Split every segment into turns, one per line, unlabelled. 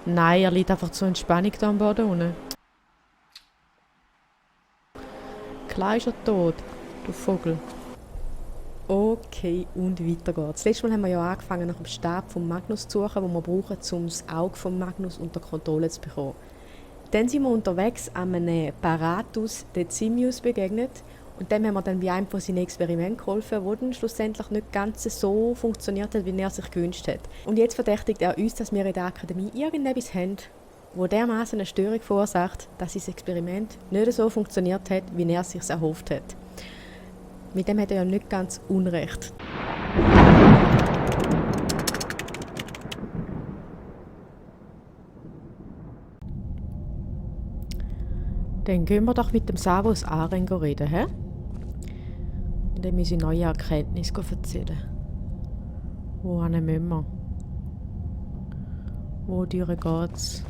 Nein, er liegt einfach zur Entspannung da am Boden unten. Klar ist er tot, du Vogel. Okay, und weiter geht's. Letztes Mal haben wir ja angefangen, nach dem Stab von Magnus zu suchen, den wir brauchen, um das Auge von Magnus unter Kontrolle zu bekommen. Dann sind wir unterwegs an einem Paratus Decimius begegnet und dem haben wir dann bei einem von seinen Experimenten geholfen, wo dann schlussendlich nicht ganz so funktioniert hat, wie er sich gewünscht hat. Und jetzt verdächtigt er uns, dass wir in der Akademie irgendetwas haben, wo dermaßen eine Störung verursacht, dass sein Experiment nicht so funktioniert hat, wie er es sich erhofft hat. Mit dem hat er ja nicht ganz Unrecht. Dann gehen wir doch mit dem Savos Aren reden, hä? Und dann müssen wir neue Erkenntnisse erzählen. Wohin müssen wir? Wodurch geht's?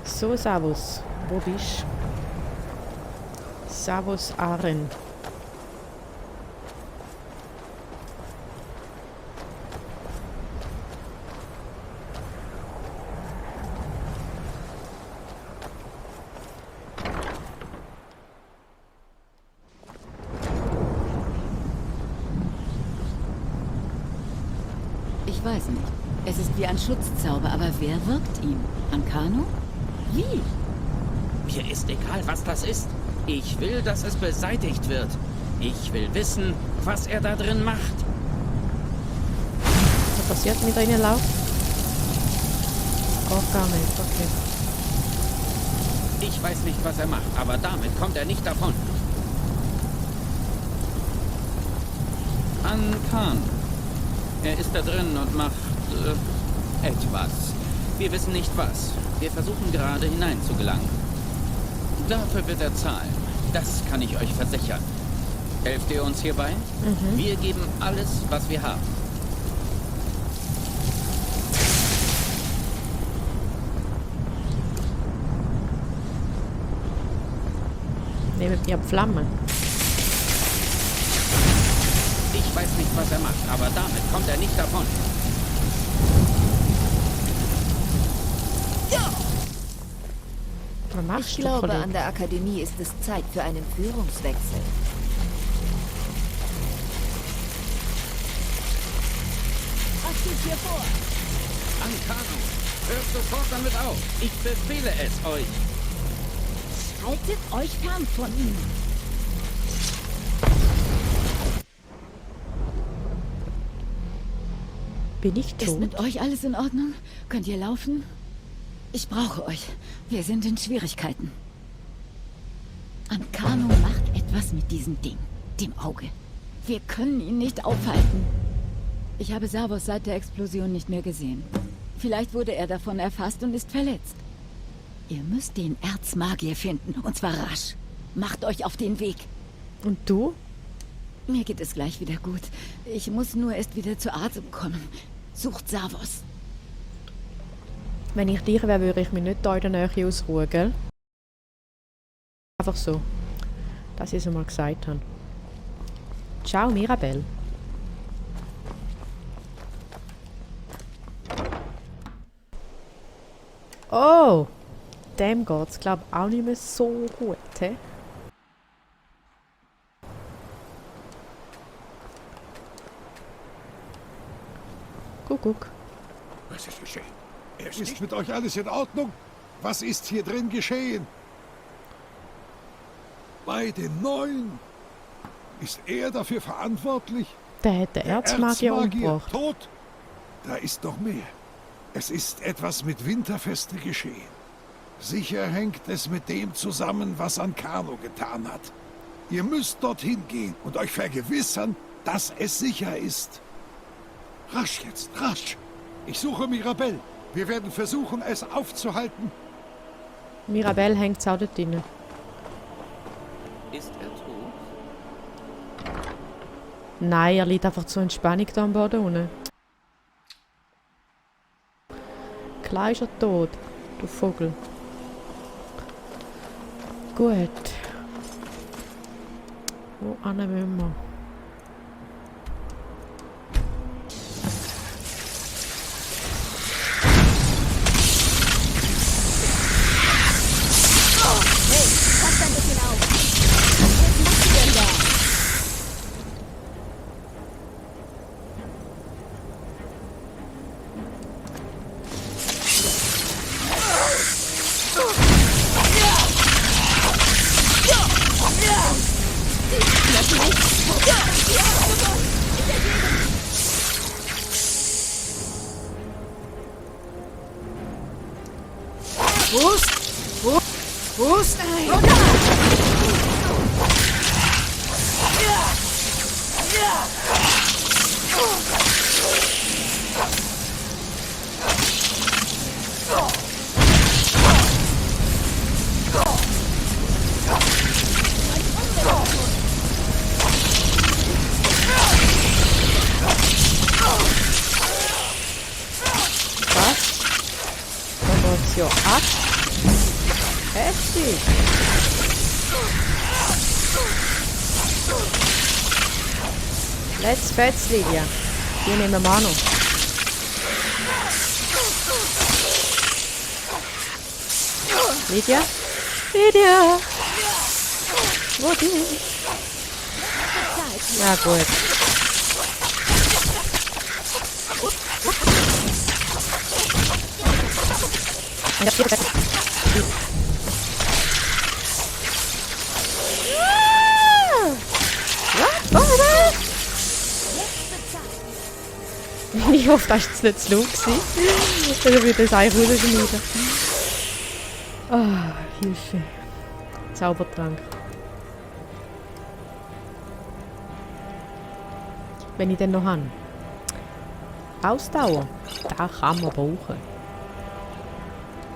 So, Savos, wo bist du? Savos Aren.
Ich weiß nicht. Es ist wie ein Schutzzauber, aber wer wirkt ihm? Ankano? Wie?
Mir ist egal, was das ist. Ich will, dass es beseitigt wird. Ich will wissen, was er da drin macht.
Was passiert mit drinnen Lauf? Auch gar nicht, okay.
Ich weiß nicht, was er macht, aber damit kommt er nicht davon. Ankano. Er ist da drin und macht etwas. Wir wissen nicht was. Wir versuchen gerade hineinzugelangen. Dafür wird er zahlen. Das kann ich euch versichern. Helft ihr uns hierbei? Wir geben alles, was wir haben.
Nehmt ihr Flammen?
Ich weiß nicht, was er macht, aber damit kommt er nicht davon.
Was machst
Ich
du,
glaube,
Kollege?
an der Akademie ist es Zeit für einen Führungswechsel.
Was geht hier vor?
Ankano, hört sofort damit auf. Ich befehle es euch.
Haltet euch fern von ihm.
Bin ich
Ist
tot?
mit euch alles in Ordnung? Könnt ihr laufen? Ich brauche euch. Wir sind in Schwierigkeiten. Ankano macht etwas mit diesem Ding, dem Auge. Wir können ihn nicht aufhalten. Ich habe Savos seit der Explosion nicht mehr gesehen. Vielleicht wurde er davon erfasst und ist verletzt. Ihr müsst den Erzmagier finden, und zwar rasch. Macht euch auf den Weg.
Und du?
Mir geht es gleich wieder gut. Ich muss nur erst wieder zu Atem kommen. Sucht Savos.
Wenn ich dich wäre, würde ich mich nicht da in der Nähe ausruhen, gell? Einfach so. Dass ich es einmal gesagt habe. Ciao, Mirabelle. Oh! Dem geht's, glaub auch nicht mehr so gut, hä? Guck.
Was ist geschehen? Ist mit euch alles in Ordnung? Was ist hier drin geschehen? Bei den Neuen? Ist er dafür verantwortlich?
Der hat den Erzmagier umgebracht.
tot? Da ist noch mehr. Es ist etwas mit Winterfeste geschehen. Sicher hängt es mit dem zusammen, was Ankano getan hat. Ihr müsst dorthin gehen und euch vergewissern, dass es sicher ist. Rasch jetzt, rasch! Ich suche Mirabelle. Wir werden versuchen, es aufzuhalten.
Mirabelle hängt auch dort drin.
Ist er tot?
Nein, er liegt einfach zur Entspannung da am Boden unten. Klar ist er tot, du Vogel. Gut. Wo müssen wir?
Passt ein bisschen auf. Was machst du denn da?
Ja, ab. Heftig. Let's fetz, Lydia. Die nehmen wir auch noch. Lydia? Lydia! Wo die? Ja, gut. Ich hoffe, das war jetzt nicht zu laut gewesen. Dann würde das eigentlich rausschneiden. Ah, Hilfe. Zaubertrank. Wenn ich den noch habe. Ausdauer. Da kann man brauchen.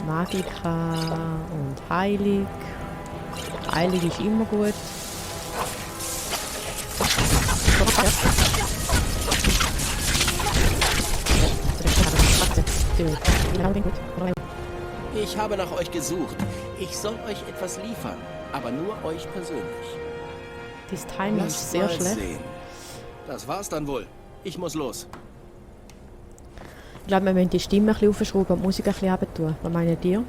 Magika und Heilig. Heilig ist immer gut.
Ich habe nach euch gesucht. Ich soll euch etwas liefern, aber nur euch persönlich.
Das Timing ist sehr
mal
schlecht.
sehen. Das war's dann wohl. Ich muss los.
Ich glaube, wir müssen die Stimme ein bisschen aufschrauben und die Musik ein bisschen runter. Was meint ihr?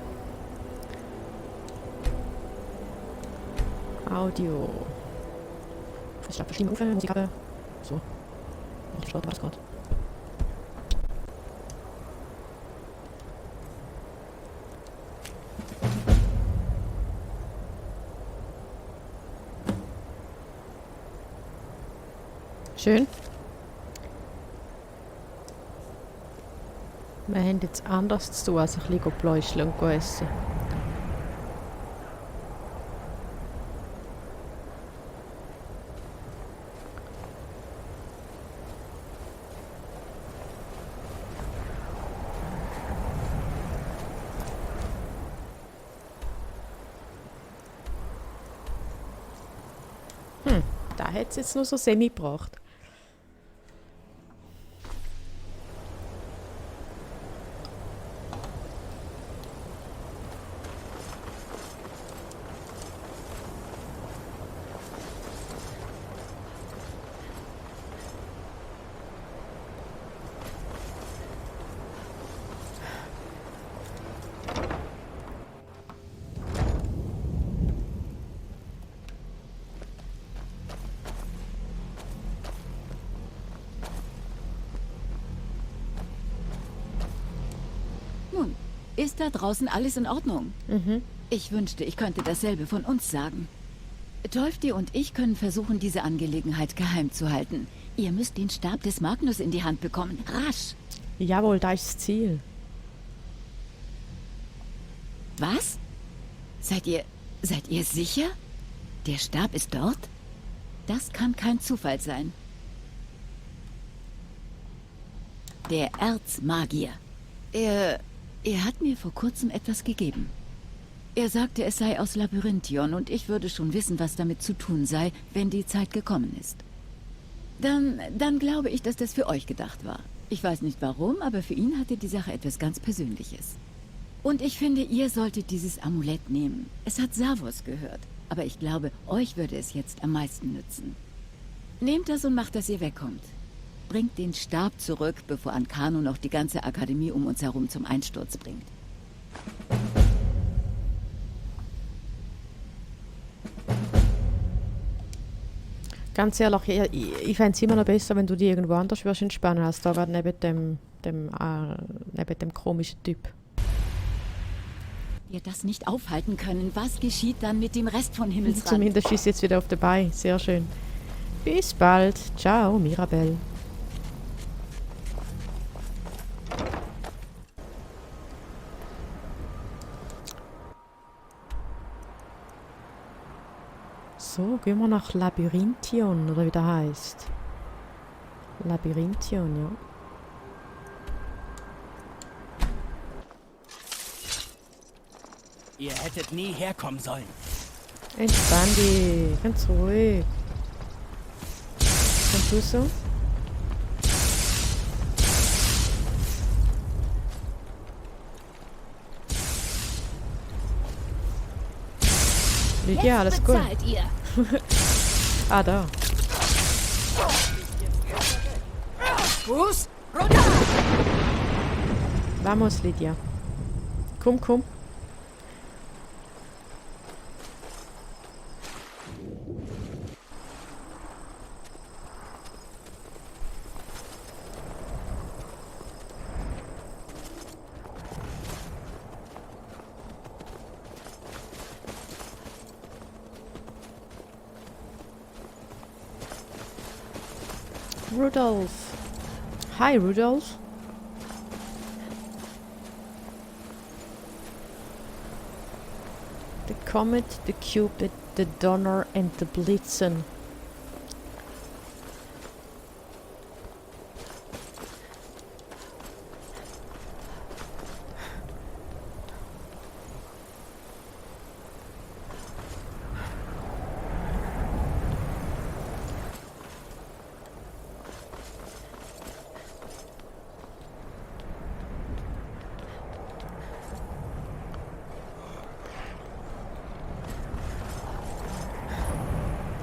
Audio. Ich glaube, die Stimme auf, Musik runter. So. Ich verstehe, was geht. Schön. Wir haben jetzt anders zu tun, als ein bisschen pläuscheln und essen. Da hat es jetzt nur so semi gebracht.
Nun, ist da draußen alles in Ordnung? Ich wünschte, ich könnte dasselbe von uns sagen. Tolfti und ich können versuchen, diese Angelegenheit geheim zu halten. Ihr müsst den Stab des Magnus in die Hand bekommen. Rasch!
Jawohl, da ist das Ziel.
Was? Seid ihr sicher? Der Stab ist dort? Das kann kein Zufall sein. Der Erzmagier. Er hat mir vor kurzem etwas gegeben. Er sagte, es sei aus Labyrinthion und ich würde schon wissen, was damit zu tun sei, wenn die Zeit gekommen ist. Dann glaube ich, dass das für euch gedacht war. Ich weiß nicht warum, aber für ihn hatte die Sache etwas ganz Persönliches. Und ich finde, ihr solltet dieses Amulett nehmen. Es hat Savos gehört. Aber ich glaube, euch würde es jetzt am meisten nützen. Nehmt das und macht, dass ihr wegkommt. Bringt den Stab zurück, bevor Ankano noch die ganze Akademie um uns herum zum Einsturz bringt.
Ganz ehrlich, ich fände es immer noch besser, wenn du die irgendwo anders würdest entspannen, als da gerade neben dem komischen Typ.
Wir das nicht aufhalten können, was geschieht dann mit dem Rest von Himmelsrand?
Zumindest ist sie jetzt wieder auf dabei. Sehr schön. Bis bald. Ciao, Mirabelle. So, gehen wir nach Labyrinthion, oder wie der heißt. Labyrinthion, ja.
Ihr hättet nie herkommen sollen.
Entspann dich, ganz ruhig. Und du so? Lydia, alles gut?
Bezahlt ihr.
Ah, da.
Fuß runter!
Vamos, Lydia. Komm, komm. Rudolph. Hi, Rudolph. The Comet, the Cupid, the Donner and the Blitzen.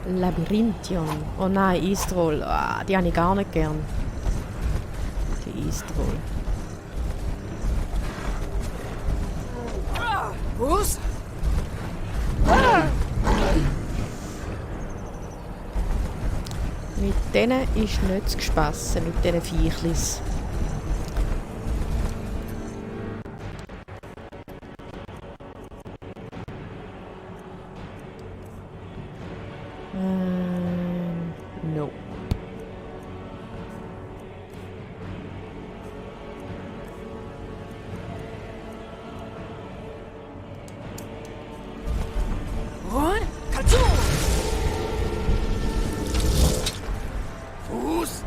Labyrinthion. Oh nein, Eastrol. Ah, die habe ich gar nicht gern. Die Eastrol.
Fuß!
Mit denen ist nicht zu spassen, mit diesen Viechlis. No.
Und Katsu!
Fuß!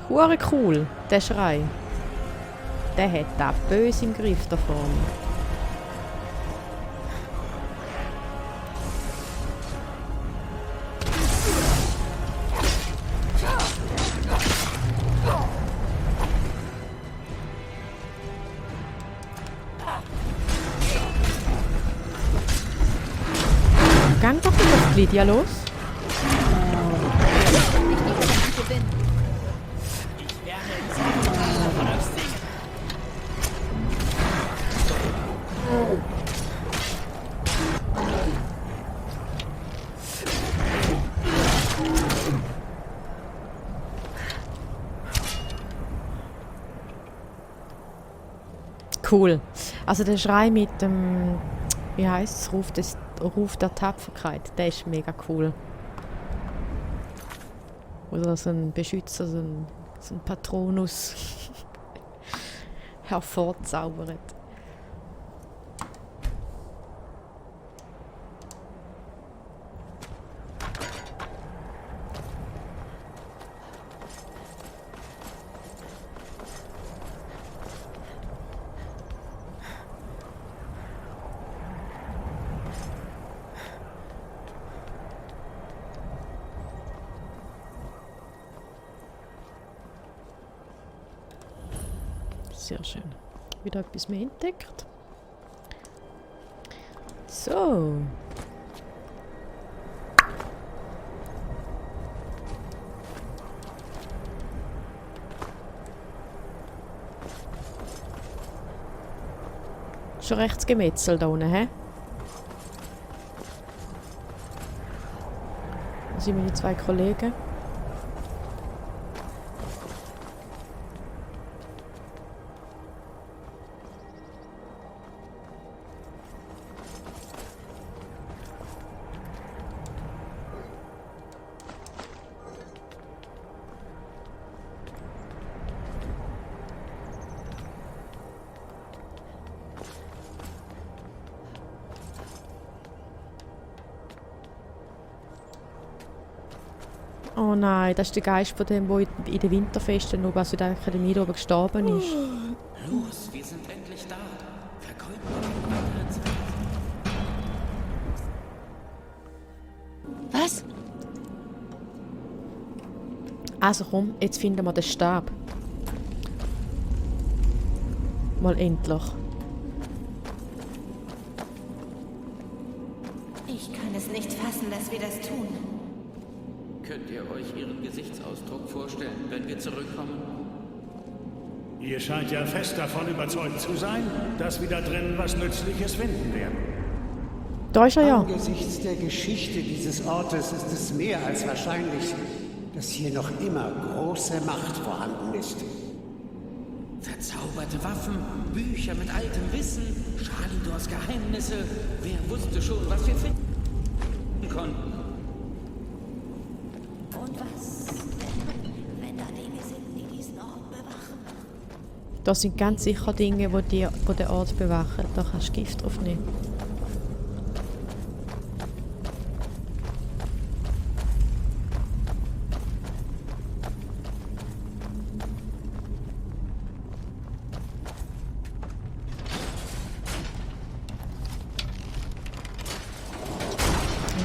Hure cool, der Schrei. Der hat da böse im Griff da vorne. Gang doch nicht auf Lydia los.
Ich werde von euch singen.
Cool. Also der Schrei mit dem, wie heißt es, Ruf der Tapferkeit, der ist mega cool. Oder so ein Beschützer, so ein Patronus hervorzaubert. Sehr schön. Wieder etwas mehr entdeckt. So. Schon rechts Gemetzel da unten, hä? Das sind meine 2 Kollegen. Oh nein, das ist der Geist von dem, der in den Winterfesten oben, also in der Akademie oben gestorben ist.
Los, wir sind endlich da. Vergeuden wir keine weitere Zeit.
Was?
Also komm, jetzt finden wir den Stab. Mal endlich.
Ich kann es nicht fassen, dass wir das tun.
Könnt ihr euch Ihren Gesichtsausdruck vorstellen, wenn wir zurückkommen?
Ihr scheint ja fest davon überzeugt zu sein, dass wir da drin was Nützliches finden werden.
Da ist er ja.
Angesichts der Geschichte dieses Ortes ist es mehr als wahrscheinlich, dass hier noch immer große Macht vorhanden ist.
Verzauberte Waffen, Bücher mit altem Wissen, Schalidors Geheimnisse. Wer wusste schon, was wir finden konnten?
Und was, wenn da Dinge sind, die diesen Ort bewachen?
Das sind ganz sicher Dinge, die den Ort bewachen. Da kannst du Gift drauf nehmen.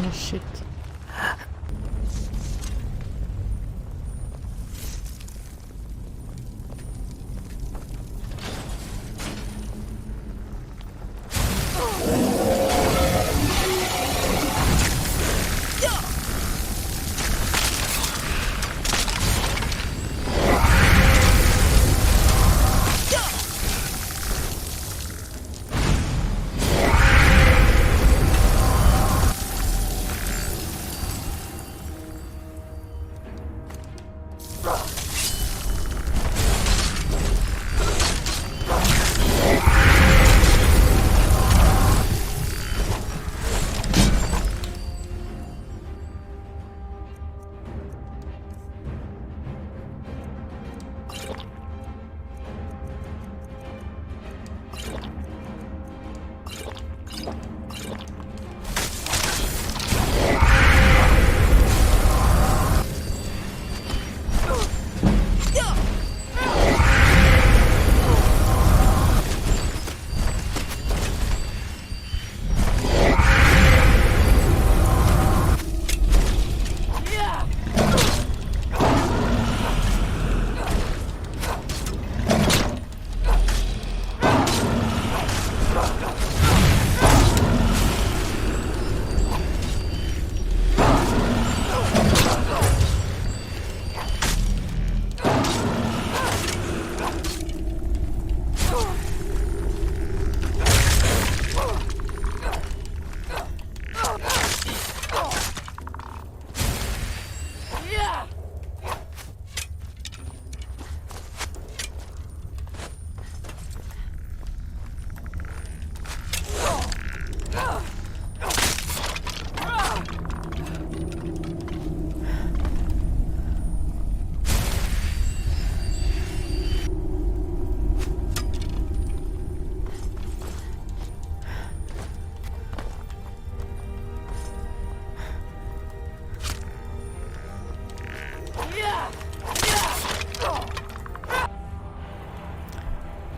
Oh shit.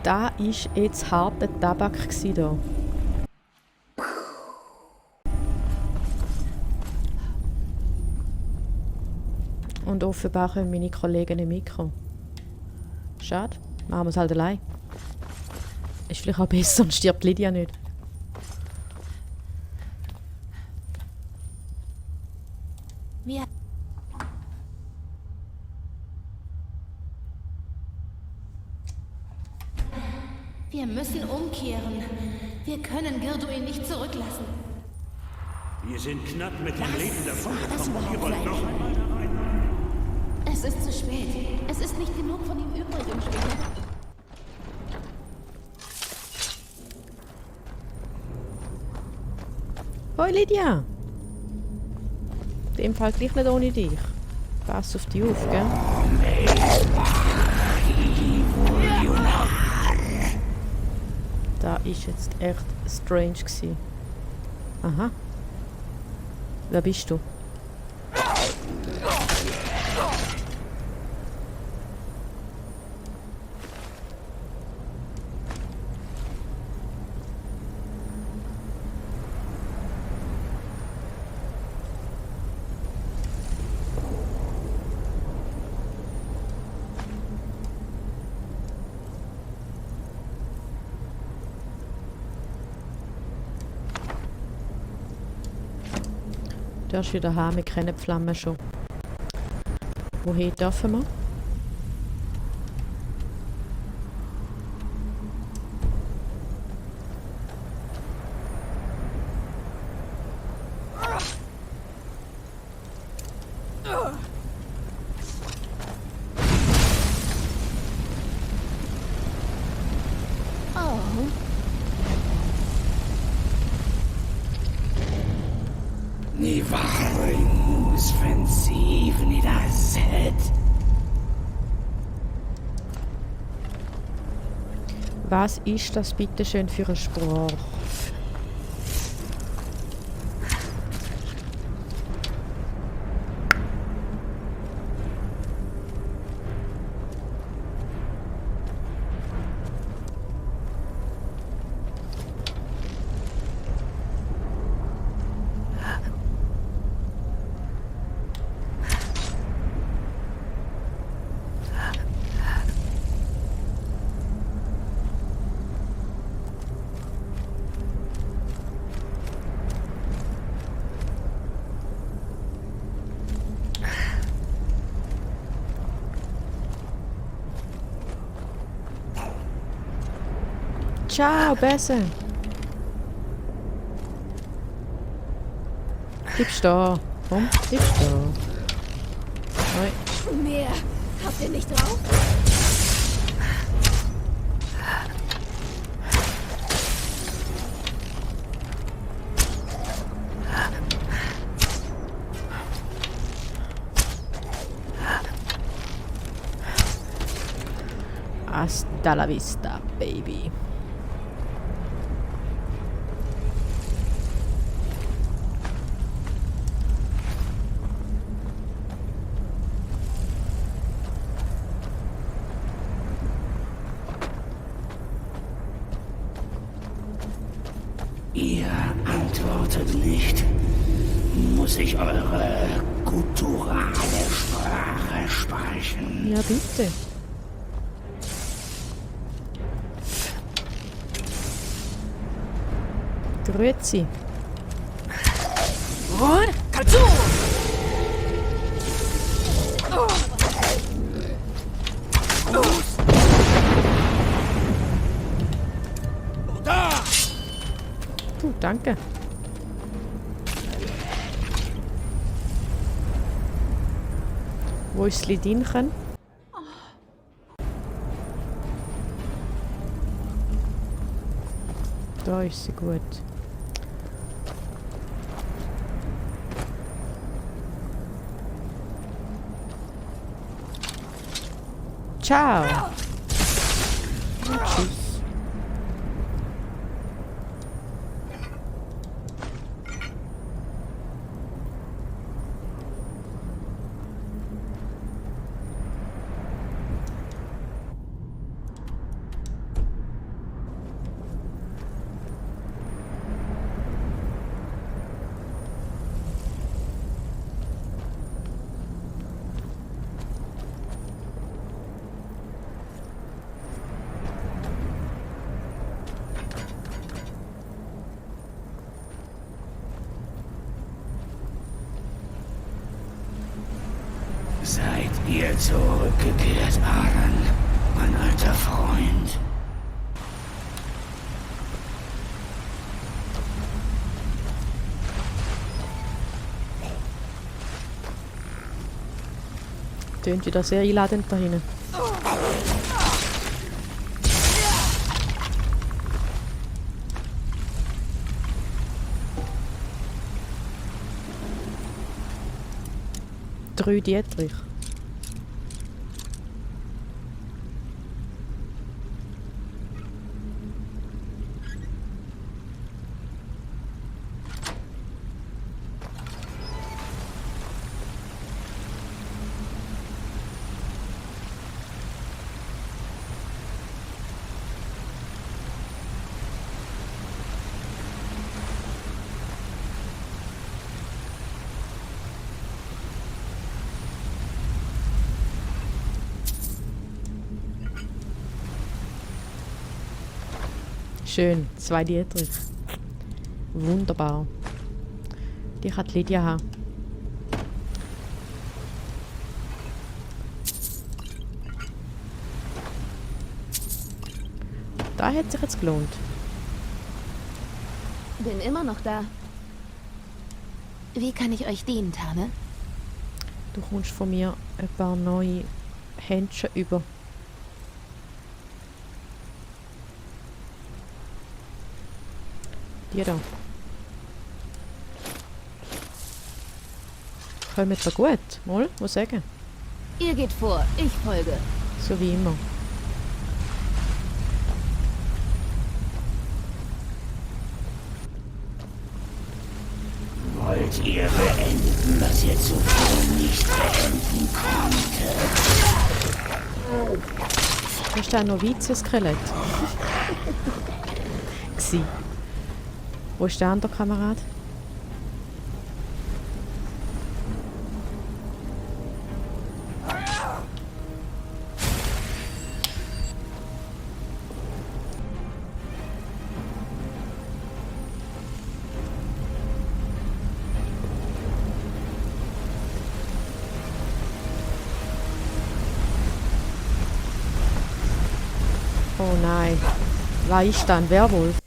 Da ist jetzt harter Tabak da. Und offenbar können meine Kollegen nicht mitkommen. Schade, machen wir es halt allein. Ist vielleicht auch besser und stirbt Lydia nicht.
Wir. Wir müssen umkehren. Wir können Girduin nicht zurücklassen.
Wir sind knapp mit dem Leben
Das
davongekommen. Ihr wollt
überhaupt
noch
sein?
einmal da rein?
Es ist zu spät. Es ist nicht genug von ihm übrig im Spiel.
Hoi Lydia! In dem Fall gleich nicht ohne dich. Pass auf dich auf, gell? Da ist jetzt echt strange gewesen. Aha. Wer bist du? Da ist wieder heim, wir kennen die Flamme schon. Wohin dürfen wir?
Ni varmus offensiv das Set.
Was ist das bitte schön für ein Spruch? Ciao, Besse. Bleib stehen. Komm, bleib stehen. Oi.
Mehr. Habt ihr nicht drauf?
Hasta la vista, baby.
Ihr antwortet nicht. Muss ich eure gutturale Sprache sprechen?
Ja, bitte. Grüezi. Danke. Wo ist das Lidinchen? Da ist sie gut. Ciao. Und tschüss.
Ihr zurückgekehrt, Alan, mein alter Freund.
Tönt wieder sehr einladend da hinten. Drei Dietrich. Schön, 2 Dietrich. Wunderbar. Die kann die Lydia haben. Da hat sich jetzt gelohnt.
Bin immer noch da. Wie kann ich euch dienen, Tane?
Du kommst von mir ein paar neue Händchen über. Die da. Kommt da gut? Mal, was sagen?
Ihr geht vor, ich folge.
So wie immer.
Wollt ihr beenden, was ihr zuvor nicht beenden konntet?
Da ist ein Novizien-Skelett. Gsi. Wo ist der andere Kamerad? Oh nein. Was ist da? Ein Werwolf?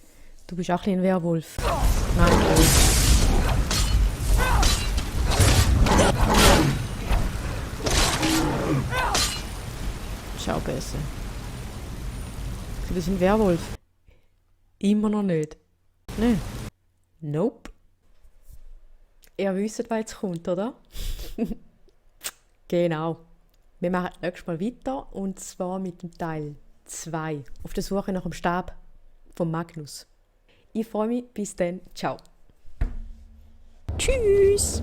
Du bist auch ein bisschen ein Werwolf. Nein, okay. Schau besser. Du bist ein Werwolf. Immer noch nicht. Nein. Nope. Ihr wisst, was jetzt kommt, oder? Genau. Wir machen nächstes Mal weiter und zwar mit dem Teil 2 auf der Suche nach dem Stab von Magnus. Ich freue mich. Bis dann. Ciao. Tschüss.